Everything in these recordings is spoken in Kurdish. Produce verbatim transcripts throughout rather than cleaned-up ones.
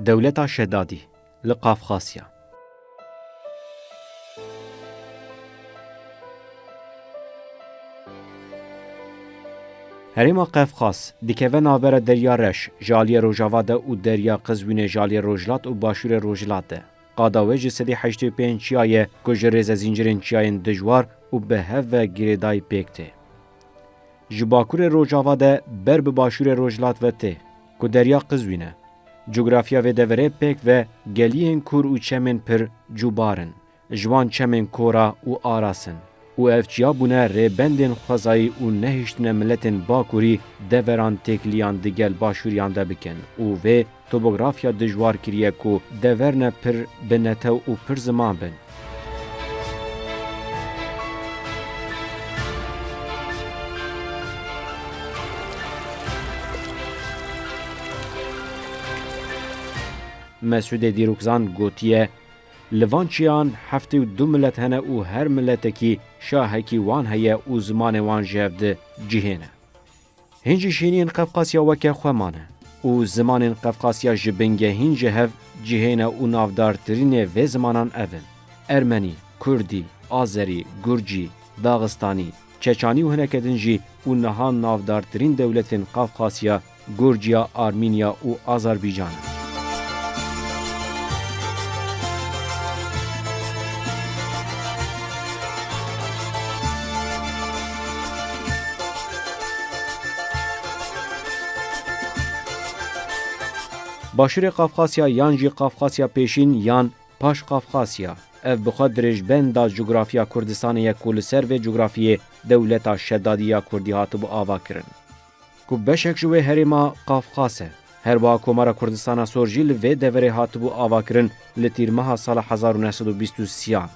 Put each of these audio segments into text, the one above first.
Dewleta Şedadî li Qafqasya. Herêma Qefqas dikeve navbera Derya Reş ji aliyê rojava de û Derya Qizwînê ji aliyê rojhilat û başûrê rojhilat de. Qada wê ji sedî heştê û pênc çiya ye ku ji rêzezincirên çiyayên dijwar û bi hev ve girêdayî pêk tê. Ji bakurê rojava de ber bi başûrê rojhilat ve tê ku Derya Qizwîn e. Cografya vê deverê pêk ve geliyên kûr û çemên pir cûbar in. Ji wan çemên kora û aras in û ev çiya bûne rêbendên xwezayî û nehiştine miletên bakurî deveran têkiliyan di gel başûriyan de bikin û vê topografya dijwar kiriye ku deverne pir bi netew û pir ziman bin. Mesûdê dîrokzan gotiye, li van çiyan heftê û du milet hene û her miletekî şahekî wan heye û zimanê wan ji hev di cihê ne. Hîn jî şîniyên Qefqasya weke xwe mane û zimanên Qefqasya ji bingehîn ji hev cihê ne û navdartirînê vê zimanan ev in: Ermenî, Kurdî, Azerî, Gurcî, Daxistanî, Çeçanî û hineke din jî û niha navdartirîn dewletên Qafqasya, Gurciya, Armînya û Azerbaycan in. Başûrê Qafqasya yan jî Qafqasya Pêşîn yan Paş Qafqasya, ev bi xwe dirêjbenda cografya Kurdistanê ye ku li ser vê cografiyê dewleta Şedadî ya Kurdî hatibû avakirin, ku beşek ji wê herêma Qafqas e. Her wiha Komara Kurdistana Sor jî li vê deverê hatibû avakirin li tîrmeha sala hezar û neh sed û bîst û sêyan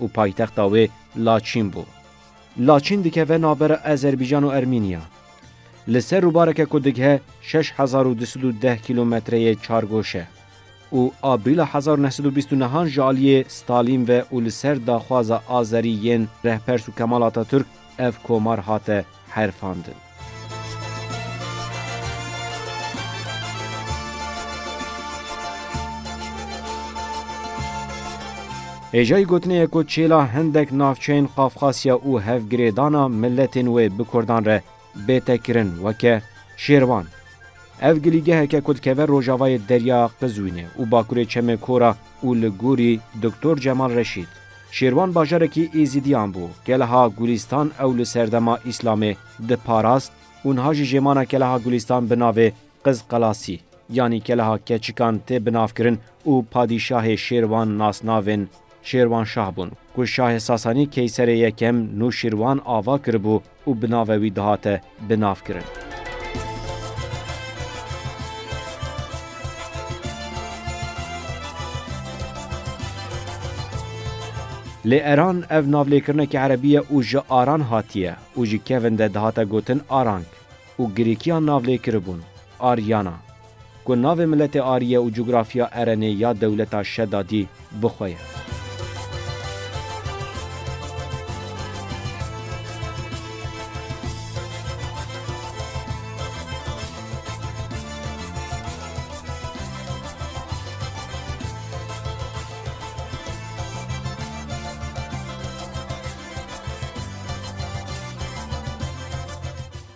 û paytexta wê Laçîn bû. Laçîn dikeve navbera Azerbaycan û Ermînya. Li ser rûbareke ku digihe şeş hezar û du sed û deh kîlometreyê çargoş e û Abrîla hezar û neh sed û bîst û nehan ji aliyê Stalîn ve û li ser daxwaza Azerî yên rehber Sû Kemal Atatürk ev komar hate herfandin. Hêjayî gotinê ye ku çêla hindek navçeyên Qafqasya û hevgirêdana miletên wê bi Kurdan re bête kirin, weke Şêrwan. Ev gilîgeheke ku dikeve rojavayê Derya Qizwînê û bakurê Çemê Kora û li gorî Doktor Cemal Reşîd. Şêrwan bajarekî Êzîdiyan bû. Keleha Gulîstan ew li serdema Îslamê diparast û niha jî jêmana Keleha Gulîstan bi navê Qiz Qelasî, yanî Keleha Keçikan tê binavkirin û padîşahê Şêrwan nasnavên Şêrwanşah bûn, ku şahê Sasanî Keyserê Yekem Nûşîrwan ava kiribû û bi navê wî dihate binavkirin. Lê Eran ev navlêkirinekî erebî ye û ji Aran hatiye û ji kevin de dihate gotin Arang û Grîkiyan navlêkiribûn Aryana, ku navê miletê Arî ye û cografya Erenê ya dewleta Şedadî bi xwe ye.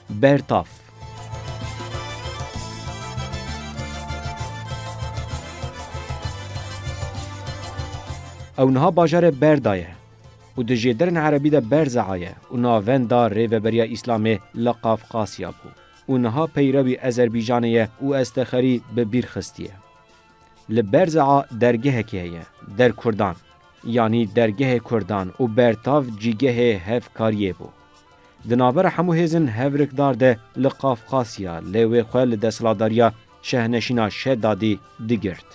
Bertav. Ew niha bajarê Berda ye û di jêderên erebî de Berze'a ye û navenda rêveberiya Îslamê li Qafqasya bû û niha peyrewî Ezerbaycanê ye û Estexerî bi bîr xistiye. Li Berze'a dergehekê heye, Derkurdan, yanî dergehê Kurdan û Bertav cîgehê hevkariyê bû. Di navbera hemû hêzên hevrikdar de li Qafqasya lê wê xwe li desthilatdariya şehneşîna Şedadî digirt.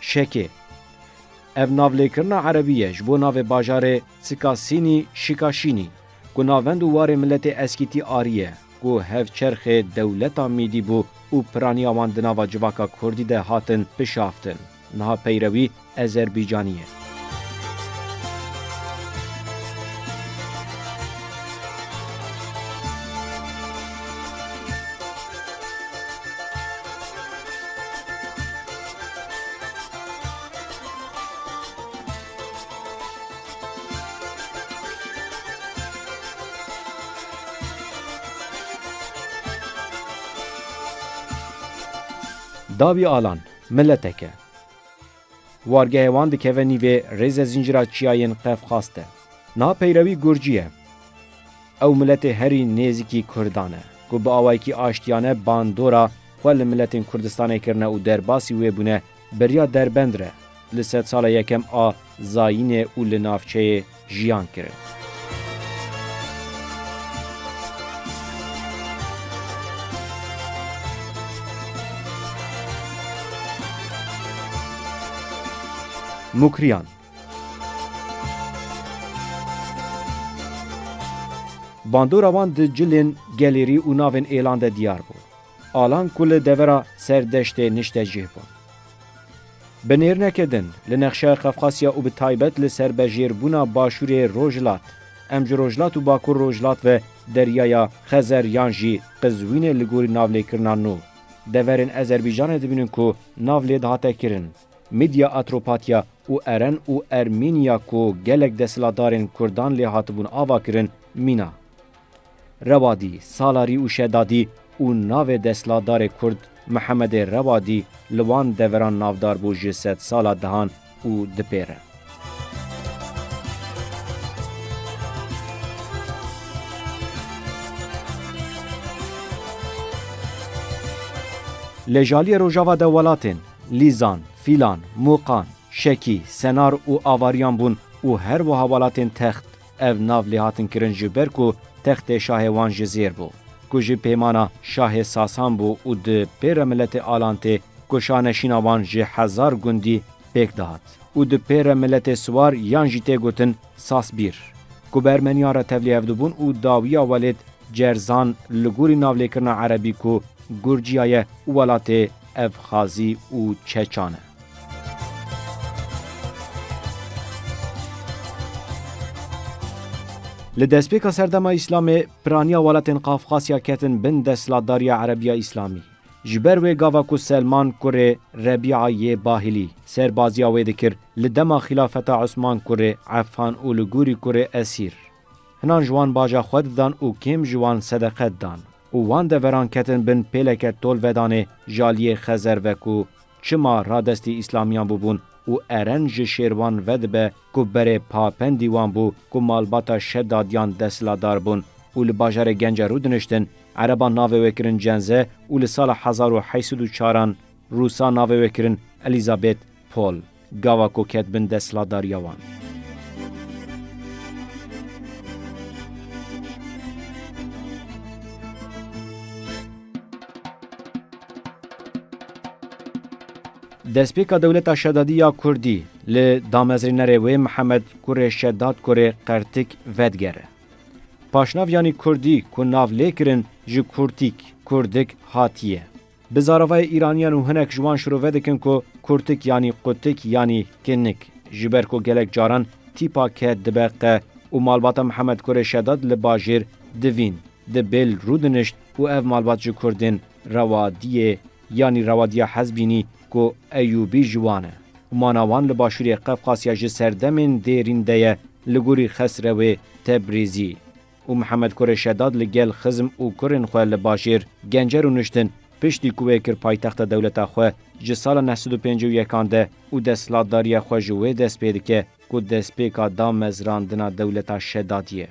Şekê. Ev navlêkirina erebî ye ji bo navê bajarê Sikasînî Şikaşînî, ku navend û warê miletê Eskîtî Arî ye, ku hevçerxê dewleta Mîdî bû û piraniya wan di nava civaka Kurdî de hatin pişaftin. Niha peyrewî Ezerbaycanî ye. Dawî Alan, miletek e. Wargehê wan dikeve nîvê rêze zincîra çiyayên Qefqas de. Niha peyrewî Gurcî ye. Ew miletê herî nêzîkî Kurdan e, ku bi awayekî aştiyane bandora xwe li miletên Kurdistanê kirine û derbasî wê bûne, beriya Derbend re, li sedsala yekem a zayînê û li navçeyê jiyan kirin. Mukriyan. Bandora wan di cilên gelêrî û navên êlan de diyar bû. Alan ku li devera ser deştê niştecih bûn. Bi nêrneke din, li nexşeya Qefqasya û bi taybet li ser bejêrbûna başûrê Rojhilat, em ji Rojhilat û Bakur Rojhilat ve Deryaya Xezer yan jî Qizwînê li gorî navlêkirina nû, deverên Ezerbaycanê dibînin ku nav lê dihate kirin, Midya, Atropatya û Eren û Ermîniya ku gelek desthilatdarên Kurdan lê hatibûn ava kirin, mîna. Rewadî, Salarî û Şedadî û navê desthilatdarê Kurd Mihemedê Rewadî li wan deveran navdar bû ji sedsala dehan û dipêre. Li jaliyê rojava de welatên Lîzan, Fîlan, Mûqan, Şekî, Senar û Avariyan bûn û her wiha welatên text ev nav lê hatin kirin ji ber ku textê şahê wan ji zêr bû, ku ji pêmana şahê Sasan bû û di pêre miletê Alan tê ku şaneşîna wan ji hezar gundî pêk dihat û di pêre miletê Siwar yan jî tê gotin Sasbîr, ku bi Ermeniyan re tevlî hev dibûn û dawiya welêt Cerzan li gorî navlêkirina Erebî ku Gurciya ye û welatê Efxazî û Çeçan e. Li destpêka serdema Îslamê piraniya welatên Qafqasya ketin bin desthilatdariya Erebiya Îslamî. Ji ber wê gava ku Selman kurê Rebîa yê Bahilî serbaziya wê dikir, li dema xîlafeta Usman kurê Efan û li gorî kurê Esîr, hinan ji wan baja xwe didan û kêm ji wan sedeqe didan û wan deveran ketin bin pêleke tolvedanê jaliyê Xezer ve ku çima radestî Îslamiyan bûbûn û Eren ji Şêrwan vedibe ku berê papendî wan bû ku malbata Şedadiyan desthilatdar bûn û li bajarê Gencer û diniştin, Ereban navê wê kirin Cenze û li sala hezar û heyt sed û çaran Rûsa navê wê kirin Elîzabet Pol, gava ku ket bin desthilatdariya wan. Destpêka dewleta Şedadî ya Kurdî li damezrînerê wê Mihemed kurê Şedad kurê Qertik vedigere. Paşnav yanî Kurdî ku nav lê kirin ji Kurtîk, Kurdik, hatiye. Bi zaravayê Îraniyan û hinek ji wan şirove dikin ku Kurtik yanî qutik yanî kinik, ji ber ku gelek caran tîpa ke dibe qe û malbata Mihemed kurê Şedad li bajêr divîn, di bêl rûdinişt û ev malbat ji Kurdên Rewadiyê yanî Rewadiya Hezbînî ku Eyûbî ji wan e û mana wan li başûrê Qefqasya ji serdemên dêrîn de ye, li gorî Xesrewê Tebrîzî û Mihemed kurê Şedad li gel xizm û kurên xwe li bajêr Gencer û niştin, piştî ku wê kir paytexta dewleta xwe ji sala neh sed û pêncî û yekan de û desthilatdariya xwe ji wê dest pê dike ku destpêka damezrandina dewleta Şedadî ye.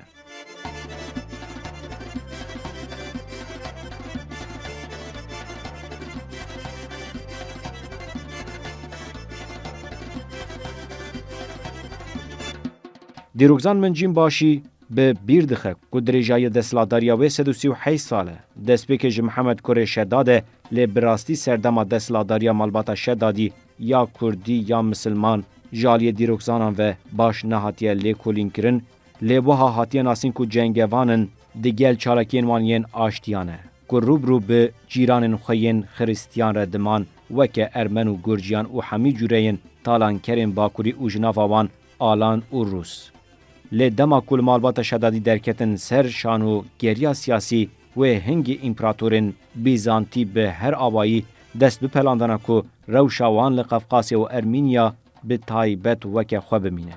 Dîrokzan Mincîn Başî bi bîr dixe ku dirêjahiya desthilatdariya wê sed û sî û heyt sal e, destpêkê ji Mihemed kurê Şedad e, lê bi rastî serdema desthilatdariya malbata Şedadî ya Kurdî ya Misilman ji aliyê dîrokzanan ve baş nehatiye lêkolînkirin, lê wiha hatiye nasîn ku cengevan in di gel çalakiyên wan yên aştiyan e, ku rû bi rû bi cîranên xwe yên Xiristiyan re diman, weke Ermen û Gurciyan û hemî cûreyên talankerên Bakurî û ji nava wan Alan û Rûs. Lê dema ku li malbata Şedadî derketin ser şan û geriya siyasî, wê hingî împeratorên Bîzantî bi her awayî dest bipelandana ku rewşa wan li Qefqasya û Ermîniya bi taybet weke xwe bimîne.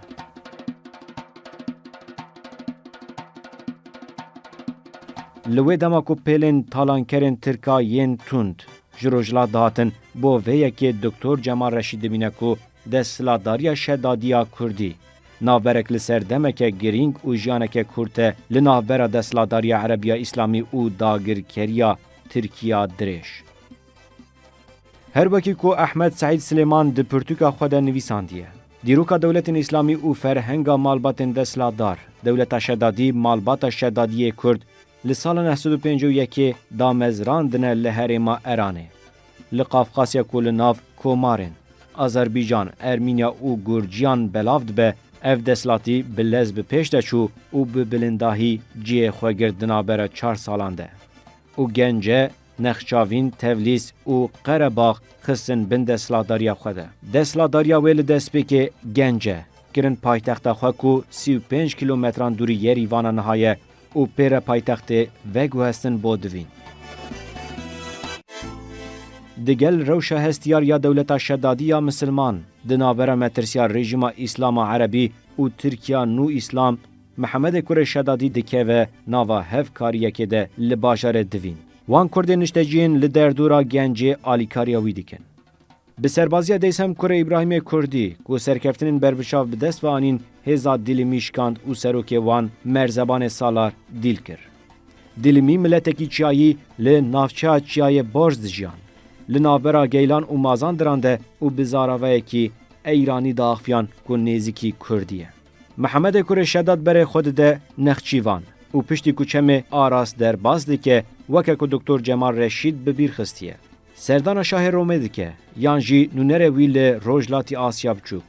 Li wê dema ku pêlên talankerên Tirka yên tund Ji Rojhilat dihatin, bo vê yekê Doktor Cemal Reşîd dibîne ku desthilatdariya Şedadî ya Kurdî navberek li ser demeke girîng û jiyaneke kurt e li navbera desthilatdariya Erebiya Îslamî û dagirkeriya Tirkiya dirêj. Her wekî ku Ehmed Seîd Silêman di pirtûka xwe de nivîsandiye, dîroka dewletên Îslamî û ferhenga malbatên desthilatdar, dewleta Şedadî, malbata Şedadiyê Kurd, li sala neh sed û pêncî û yekê damezrandine li herêma Eranê. Li Qafqasya ku li nav komarên Azerbaycan, Ermînya û Gurciyan belav dibe, ev desthilatî bi lez bi pêş de çû û bi bilindahî cihê xwe girt di navbera çar salan de. Û Gence, Nexçavîn, Tevlîs û Qerebax xistin bin desthilatdariya xwe de. Desthilatdariya wê li destpêkê Gence kirin paytexta xwe ku sî û pênc kîlometran dûrî Yerîvana niha ye û pê re paytextê veguhestin bo divîn. Digel rewşa hestiyar ya dewleta Şedadî ya Misilman, di navbera metirsiya rejîma Îslama Erebî û Tirkiya Nû Îslam, Mihemedê Kurê Şedadî dikeve nava hevkariyekê de li bajarê Divîn. Wan Kurdên nişteciyên li derdora Gencê alîkariya wî dikin. Bi serbaziya Deysem Kurê Îbrahîmê Kurdî, ku serkeftinên berbiçav bi dest ve anîn, hêza Dîlimî şikand û serokê wan Merzebanê Salar dîl kir. Dîlimî miletekî çiyayî li navçeya Çiyayê Borz dijiyan. Li navbera Geylan û Mazandiran de û bi zaravayekî Eyranî diaxiviyan ku nêzîkî Kurdî ye. Mihemedê Kurê Şedad berê xwe dide Nexçîvan û piştî ku çemê Aras derbas dike, weke ku Doktor Cemal Reşîd bi bîr xistiye. Serdana şahê Romê dike, yan jî nûnerê wî li Rojhilatî Asya Biçûk.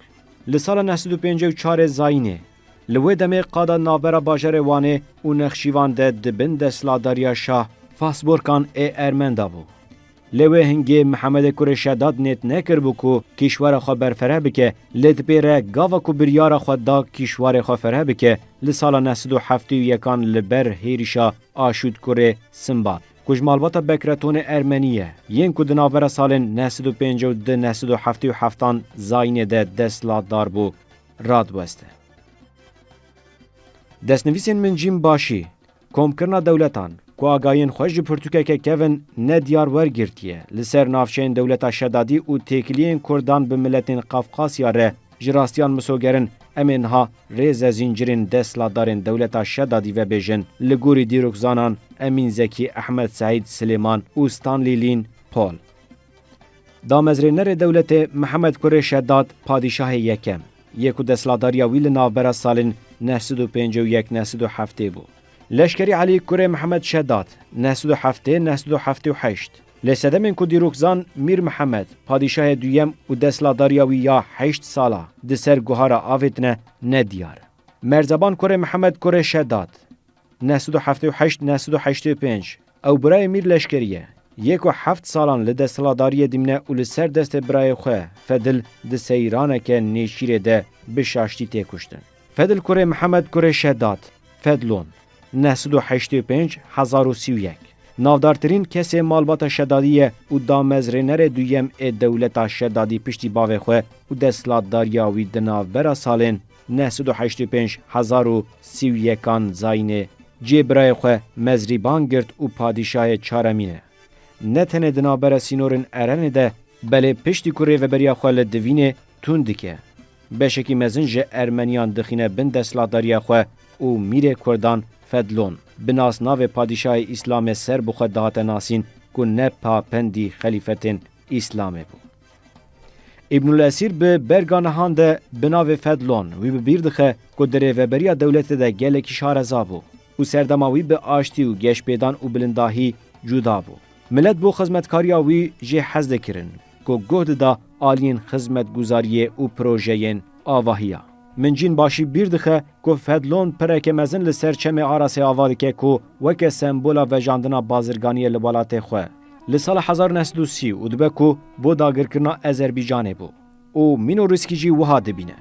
Li sala neh sed û pêncî û çarê zayînê, li wê demê qada navbera bajarê Wanê û Nexşîvan de di bin desthilatdariya şah Fasborkan ê Ermen de bû. Lê wê hingê Mihemedê Kurê Şedad nêt nekiribû ku kîşwera xwe berfireh bike, lê di pê re gava ku biryara xwe da kîşwarê xwe fireh bike, li sala neh sed û heftê û yekan li ber hêrişa Aşûd Kurê Simbat, ku ji malbata Bekretonê Ermenî ye, yên ku di navbera salên neh sed û pêncî û du neh sed û heftê û heftan zayînê de desthilatdar bû, radiweste. Destnivîsên Mincîn Başî, Komkirina Dewletan, ku agahiyên xwe ji pirtûkeke kevin nediyar wergirtiye, li ser navçeyên dewleta Şedadî û têkiliyên Kurdan bi miletên Qafqasya re ji rastiyan misogerin, em ê niha rêze zîncirên desthilatdarên dewleta Şedadî vebêjin, li gorî dîrokzanan Emîn Zekî, Ehmed Seîd Silêman û Stanley Lin Paul. Damezrênerê dewletê Mihemed Kurê Şedad, padîşahê yekem, yê ku desthilatdariya wî li navbera salên neh sed û pêncî û yek neh sed û heftê bû. Leşkerî Elî Kurê Mihemed Şedad, neh sed û heftê neh sed û heftê û heşt. Lê sedemên ku dîrokzan Mîr Mihemed, padîşahê duyem û desthilatdariya wî ya heşt sala di ser guhara avêtine nediyar. Merzeban Kurê Mihemed Kurê Şedad, neh sed û heftê û heşt neh sed û heştê û pênc, ew birayê Mîr Leşkerî ye, yê ku heft salan li desthilatdariyê dimîne û li ser destê birayê xwe Fedil di seyraneke nêçîrê de bi şaştî tê kuştin. Fedil Kurê Mihemed Kurê Şedad, Fedlon, neh sed û heştê û pênc hezar û sî û yek. Navdartirîn kesê malbata Şedadî ye û damezrênerê duyem ê dewleta Şedadî piştî bavê xwe û desthilatdariya wî di navbera salên neh sed û heştê û pênc hezar û sî û yekan zayînê cihê birayê xwe Mezrîban girt û padîşahê çaremîn e. Ne tenê di navbera sînorên Erenê de, belê piştî ku rêveberiya xwe li Divînê tund dike, beşekî mezin ji Ermeniyan dixîne bin desthilatdariya xwe û Mîrê Kurdan Fedlon, bi nasnavê padîşahê Îslamê ser bi xwe dihate nasîn ku ne papendî xelîfetên Îslamê bû. Îbnul Esîr bi Berga Nihan de bi navê Fedlon wî bi bîr dixe ku di rêveberiya dewletê de gelekî şareza bû û serdema wî bi aştî û geşpêdan û bilindahî cuda bû. Milet bo xizmetkariya wî jê hez dikirin ku guh dida aliyên xizmetguzariyê û projeyên avahiya. Mincîn Başî bîr dixe ku Fedlon pireke mezin li ser çemê Arasê ava dike ku weke sembola vejandina bazirganiyê li welatê xwe. Li sala hezar neh sed û sî û dibe ku bo dagirkirina Ezerbîcanê bû û Mîno Rîskî jî wiha dibîne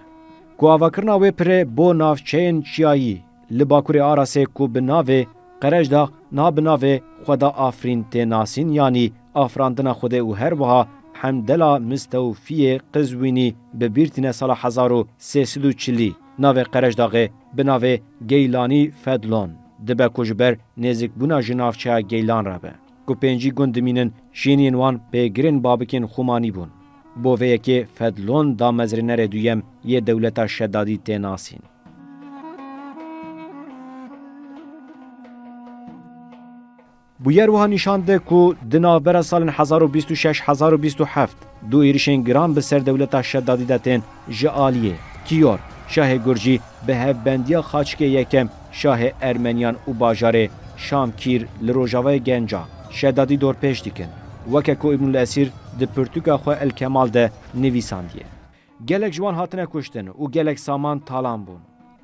ku avakirina wê pirê bo navçeyên çiyayî li bakurê Arasê ku bi navê Qerejdax, niha bi navê Xweda Afrîn tê nasîn, yanî afirandina Xwedê û her wiha Hemdela Mistewfiyê Qizwînî bi bîr tîne sala hezar û sê sed û çilî navê Qerejdaxê bi navê Geylanî Fedlon dibe ku ji ber nêzîkbûna ji navçeya Geylan re be. ku pêncî gund dimînin, şêniyên wan pêgirên babikên Xumanî bûn. Bo vê yekê Fedlon damezrênerê duyem yê dewleta Şedadî tê nasîn. Bûyer wiha nîşan de ku di navbera salên hezar û bîst û şeş hezar û bîst û heft du êrişên giran bi ser dewleta Şedadî de tên ji aliyê Kiyor, şahê Gurcî, bi hevbendiya Xaçikê Yekem, şahê Ermeniyan û bajarê Şamkîr li rojavayê Genca, Şedadî dorpêç dikin, weke ku Îbnul Esîr di pirtûka xwe El Kemal de nivîsandiye. Gelek ji wan hatine kuştin û gelek saman talan bûn.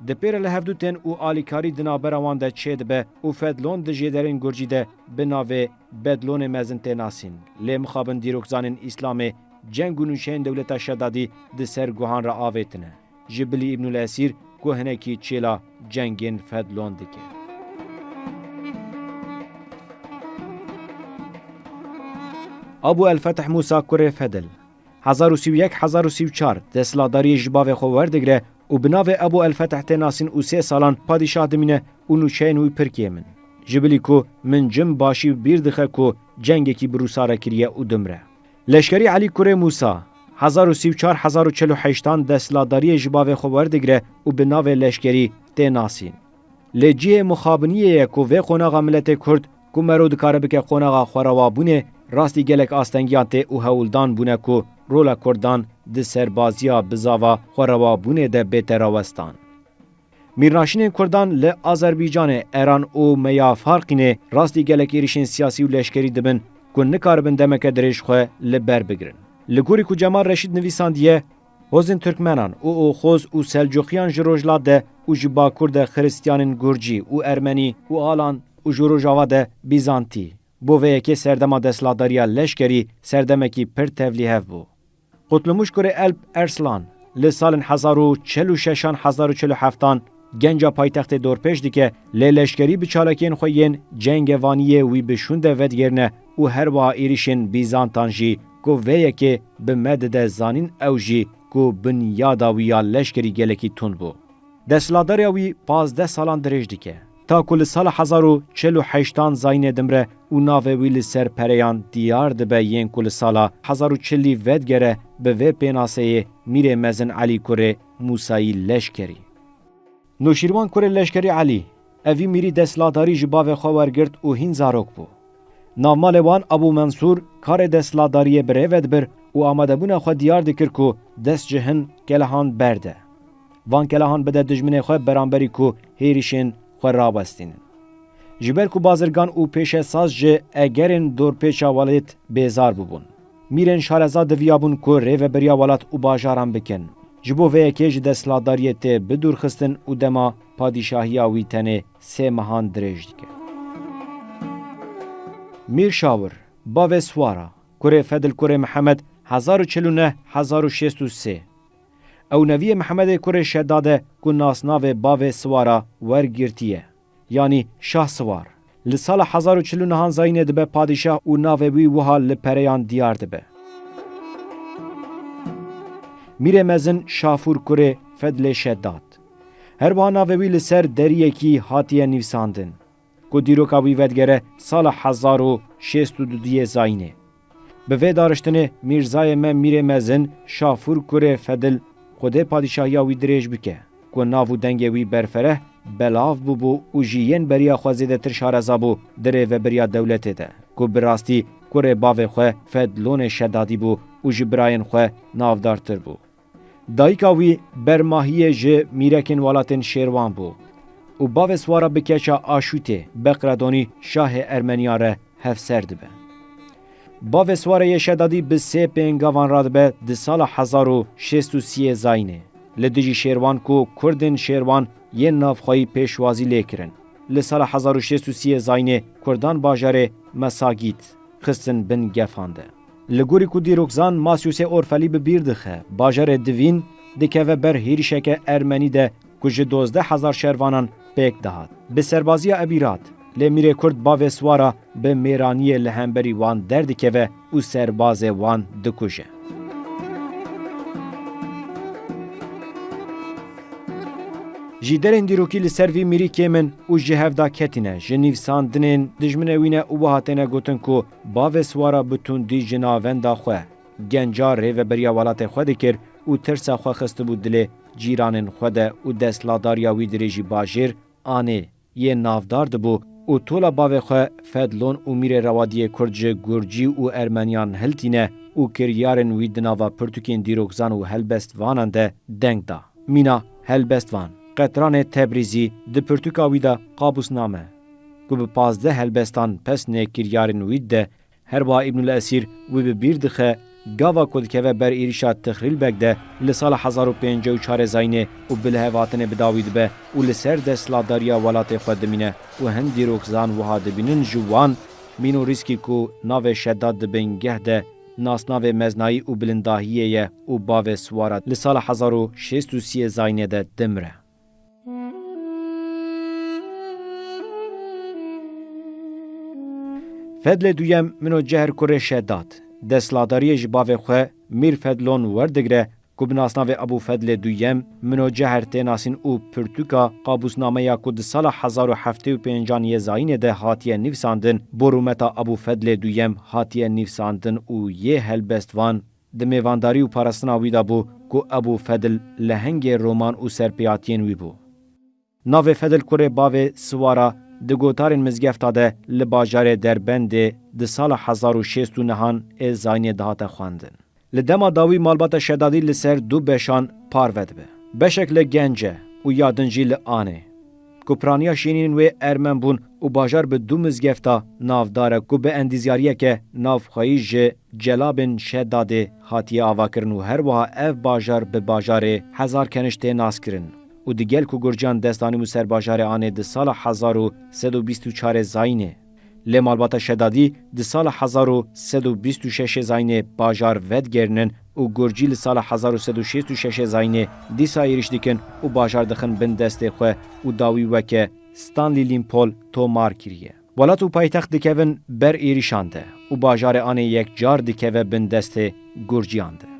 Di pê re li hevdû tên û alîkarî di navbera wan de çêdibe û Fedlon di jêderên Gurcî de bi navê Bedlonê Mezin tê nasîn. Lê mixabin dîrokzanên Îslamê ceng û nûçeyên dewleta Şedadî di ser guhan re avêtine. Ji bilî Îbnul Esîr ku hinekî çêla cengên Fedlon dike. Abu El Fetih Musa kurê Fedil, hezar û sî û yek hezar û sî û çar desthilatdariyê ji bavê xwe werdigire û bi navê Abu El Fetih tê nasîn û sê salan padîşah dimîne û nûçeyên wî pir kêm in. Ji bilî ku mincim başî bîr dixe ku cengekî bi Rûsa re kiriye û dimre. Leşkerî Elî kurê Mûsa, hezar û sî û çar hezar û çel û heştan desthilatdariyê ji bavê xwe werdigire û bi navê leşkerî tê nasîn. Lê cihê mixabiniyê ye ku vê qonaxa miletê Kurd ku mero dikare bike qonaxa xwerewabûnê, rastî gelek astengiyan tê û hewldan bûne ku rola Kurdan di serbaziya bizava xwerewabûnê de bête rawestan. Mîrnaşînên Kurdan li Azerbaycanê, Eran û Meya Farqînê rastî gelek êrişên siyasî û leşkerî dibin ku nikaribin demeke dirêj xwe li ber bigirin. Li gorî ku Cemal Reşîd nivîsandiye, hozên Tirkmenan û Oxoz û Selcuqiyan ji rojhilat de û ji bakur de Xiristiyanên Gurcî û Ermenî û Alan û ji rojava de Bîzantî. Bo vê yekê serdema desthilatdariya leşkerî serdemekî pir tevlîhev bû. Qutlumiş kurê Elp Erslan li salên hezar û çel û şeşan hezar û çel û heftan genca paytextê dorpêç dike, lê leşkerî bi çalakiyên xwe yên cengevaniyê wî bi şûn de vedigêrine û her wiha êrişên Bîzantan jî ku vê yekê bi me dide zanîn ew jî ku binyada wî ya leşkerî gelekî tund bû. Desthilatdariya wî pazdeh salan dirêj dike. Ta ku li sala hezar û çel û heştan zayînê dimre û navê wî li ser pereyan diyar dibe yên ku li sala hezar û çilî vedigere bi vê pênaseyê Mîrê Mezin Elî kurê Mûsayî Leşkerî. Nûşîrwan kurê Leşkerî Elî, evî mîrî desthilatdarî ji bavê xwe wergirt û hîn zarok bû. Navmalê wan Abû Mensûr karê desthilatdariyê bi rê ve dibir û amadebûna xwe diyar dikir ku dest ji hin kelehan berde. Van kelehan bide dijminê xwe beramberî ku hêrişên xwe rawestînin. Ji ber ku bazirgan û pêşesaz ji egerên dorpêça welêt bêzar bûbûn. Mîrên şareza diviyabûn ku rêvebiriya welat û bajaran bikin. Ji bo vê yekê ji desthilatdariyê tê bidûrxistin û dema padîşahiya wî tenê sê mehan dirêj dike. Mîr Şawir, bavê Swara, kurê Fedil kurê Mihemed, hezar û çil û neh hezar û şêst û sê. Ew neviyê Mihemedê kurê Şedad e ku nasnavê bavê Siwara wergirtiye, yanî Şah Siwar. Li sala hezar û çil û nehan zayînê dibe padîşah û navê wî wiha li pereyan diyar dibe. Mîrê mezin Şafûr kurê Fedlê Şedad. Her wiha navê wî li ser deriyekî hatiye nivîsandin. Ku dîroka wî vedigere sala hezar û şêst û duduyê zayînê. Bi vê dariştinê Mîrzayê me Mîrê Mezin Şafûr kurê Fedil Xwedê padîşahiya wî dirêj bike, ku nav û dengê wî berfereh belav bûbû û ji yên beriya xwe zêdetir şareza bû di rêvebiriya dewletê de, ku bi rastî kurê bavê xwe Fedlonê Şedadî bû û ji birayên xwe navdartir bû. Dayika wî bermahiyê ji mîrekên welatên Şêrwan bû û bavê Swara bi keça Aşûtê Beqredonî şahê Ermeniyan re hevser dibe. Bavê Swara yê Şedadî bi sê pêngavan radibe di sala hezar û şêst û siyê zayînê li dijî Şêrwan ku Kurdên Şêrwan yên navxweyî pêşwazî lê kirin. Li sala hezar û şêst û siyê zayînê Kurdan bajarê Mesagît xistin bin gefan de. Li gorî ku dîrokzan Masyosê Orfelî bi bîr dixe, bajarê Divîn dikeve ber hêrişeke Ermenî de ku ji dozdeh hezar şervanan pêk dihat. Bi serbaziya Ebîrat, lê mîrê Kurd bavê Swara bi mêraniyê li hemberî wan derdikeve û serbazê wan dikuje. Cîderên dîrokî li ser vî mîrî kêm in û ji hevda ketîne. Ji nivîsandinên dijminê wî ne û wiha têne gotin ku bavê Siwara bi tundî ji navenda xwe genca rêveberiya welatê xwe dikir û tirsa xwe xistibû dilê cîranên xwe de û desthilatdariya wî dirêjî bajêr anê yê navdar dibû û tola bavê xwe Fedlon û mîrê rewadiyê Kurd ji Gurcî û Ermeniyan hiltîne û kiryarên wî di nava pirtûkên dîrokzan û helbestvanan de deng da. Mîna helbestvan, Qetranê Tebrîzî di pirtûka wî de Qabûsname, ku bi pazdeh helbestan pesnê kiryarên wî dide, her wiha Îbnul Esîr wî bi bîr dixe, gava ku dikeve ber êrîşa Tixrîlbeg de li sala hezar û pêncî û çar zayînê û bi lihevhatinê bi dawî dibe û li ser desthilatdariya welatê xwe dimîne û hin dîrokzan wiha dibînin ji wan Mîno Rîskî ku navê Şedad di bingeh de nasnavê meznayî û bilindahiyê ye û bavê Siwara li sala hezar û şêst û sê zayînê de dimire. Fedlê duyem Mino Cehr kurê Şedad, desthilatdariyê ji bavê xwe Mîr Fedlon werdigire ku bi nasnavê Ebû Fedlê Duyem, Mino Ceher tê nasîn û pirtûka Qabûsnameya ku di sala hezar û heftê û pêncan yê zayînê de hatiye nivîsandin, bo rûmeta Ebû Fedlê Duyem hatiye nivîsandin û yê helbestvan di mêvandarî û parastina wî de bû ku Ebû Fedl lehengê roman û serpêhatiyên wî bû. Navê Fedl kurê bavê Siwara di gotarên mizgefta de li bajarê Derbendê di sala hezar û şêst û nehan ê zayînê dihate xwendin. Li dema dawî malbata Şedadî li ser du beşan parve dibe. Beşek li Gence û ya din jî li Anê. Ku piraniya şênînên wê Ermen bûn û bajar bi du mizgefta navdar e ku bi endîzyariyeke navxweyî ji celabên Şedadê hatiye avakirin û her wiha ev bajar bi bajarê Hezar Keniş tê naskirin û di gel ku Gurciyan dest danîbû ser bajarê Anê di sala hezar û sed û bîst û çar zayînê, lê malbata Şedadî di sala hezar û sed û bîst û şeş zayînê bajar vedigerînin û Gurcî li sala hezar û sed û şêst û şeş zayînê dîsa êrîş dikin û bajar dixin bin destê xwe û dawî weke Stanley Limpol tomar kiriye. Welat û paytext dikevin ber êrîşan de û bajarê Anê yekcar dikeve bin destê Gurciyan de.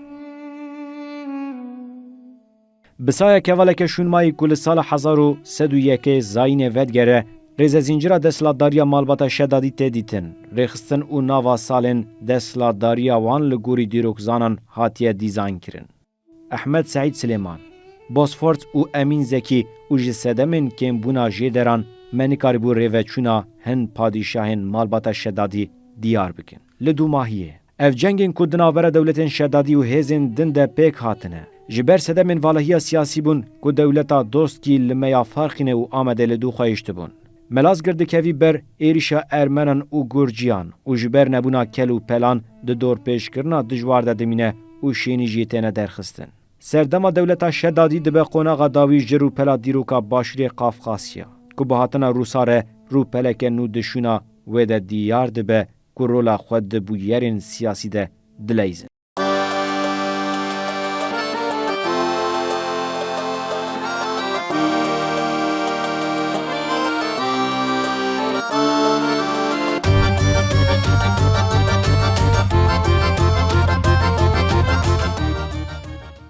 Bi saya kevaleke şûnmayî ku li sala hezar û sed û yekê zayînê vedigere, rêzezincira desthilatdariya malbata Şedadî tê dîtin, rêxistin û nava salên desthilatdariya wan li gorî dîrokzanan hatiye dîzaynkirin. Ehmed Seîd Silêman, Bosforts û Emîn Zekî û ji sedemên kêmbûna jêderan me nikarîbû rêveçûna hin padîşahên malbata Şedadî diyar bikin. Li dûmahiyê, ev cengên ku di navbera dewletên Şedadî û hêzên din de pêk hatine, ji ber sedemên valahiya siyasî bûn ku dewleta Dostkî li Meya Farxîne û Amedê li dû xwe hiştibûn. Melazgirt dikevî ber êrîşa Ermenan û Gurciyan û ji ber nebûna kel û pelan di dorpêçkirina dijwar de dimîne û şênî jî têne derxistin. Serdema dewleta Şedadî dibe qonaxa dawî ji rûpela dîroka Başûrê Qafqasya, ku bi hatina Rûsa re rûpeleke nû di şûna wê de diyar dibe ku rola xwe di bûyerên siyasî de dileyzin.